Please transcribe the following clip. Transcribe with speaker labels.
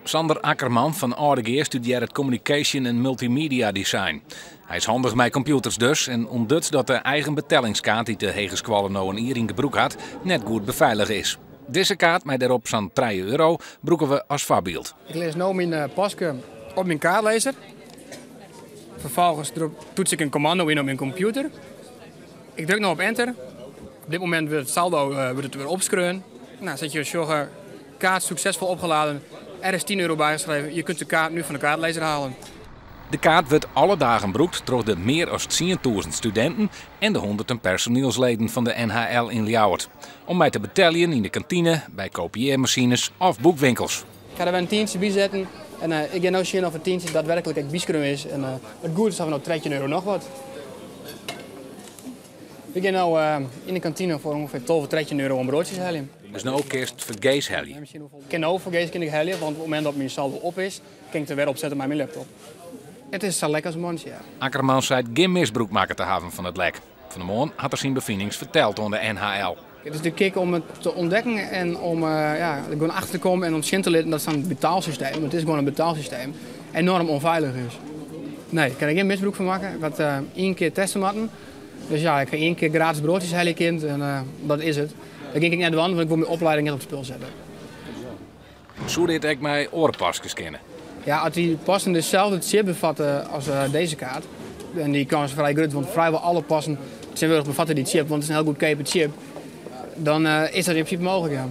Speaker 1: Sander Akkerman fan Aldegea studearret Communication en Multimedia Design. Hy is handich mei kompjûters dus en ûntduts dat de eigen betellingskaart dy't de hegeskoalle no in jier yn gebrûk hat, net goed befeilige is. Dizze kaart mei dêrop sa'n 3 euro brûke we as foarbyld.
Speaker 2: Ik lis no myn paske op myn kaartlêzer. Ferfolgens toets ik in kommando yn op myn kompjûter. Ik druk no op enter. Op dit momint wurdt it saldo wurdt it wer opskreaun. No, sa't jo sjogge, kaart suksesfol opgeladen. Er is €10 bijgeschreven. Je kunt de kaart nu van de kaartlezer halen.
Speaker 1: De kaart wurdt alle dagen brûkt troch de mear as 10.000 studinten en de hûnderten personielsleden fan de NHL yn Ljouwert. Om mei te beteljen yn de kantine, by kopiearmasines of boekwinkels.
Speaker 2: Ik ha der wer in tientsje by setten en ik gean no sjen oft it tientsje daadwerklik ek byskreaun is. En it goed is, ha we no 13 euro noch wat. We gean no yn de kantine foar ûngefear 12, 13 euro oan broadsjes heljen.
Speaker 1: Dus no kinst fergees helje.
Speaker 2: Ik kin no fergees kin ik helje, want op it momint dat myn saldo op is, kin ik der wer opsette mei myn laptop. It is sa lekker as in mantsje, ja.
Speaker 1: Akkerman seit gjin misbrûk makke te hawwen fan it lek. Fan 'e moarn hat er syn befinings ferteld oan de NHL.
Speaker 2: It is de kick om it te ûntdekken en om ja, der gewoan achter te kommen en om sjen te litten dat sa'n betaalsysteem, want it is gewoan in betaalsysteem, enoarm ûnfeilich is. Nee, ik kin der gjin misbrûk fan makke. Ik ha ien kear teste moatten. Dus ja, ik ha ien kear gratis broadsjes helje kind en dat is it. Dat gean ik net dwaan, want ik wol myn oplieding net op it spul sette.
Speaker 1: Soe dit ek mei oare paskes kinne?
Speaker 2: Ja, as dy passen deselde chip befatte as dizze kaart, en dy kâns is frij grut, want frijwol alle passen tsjintwurdich befatte dy chip, want it is in hiel goedkeape chip, dan is dat yn prinsipe mooglik, ja.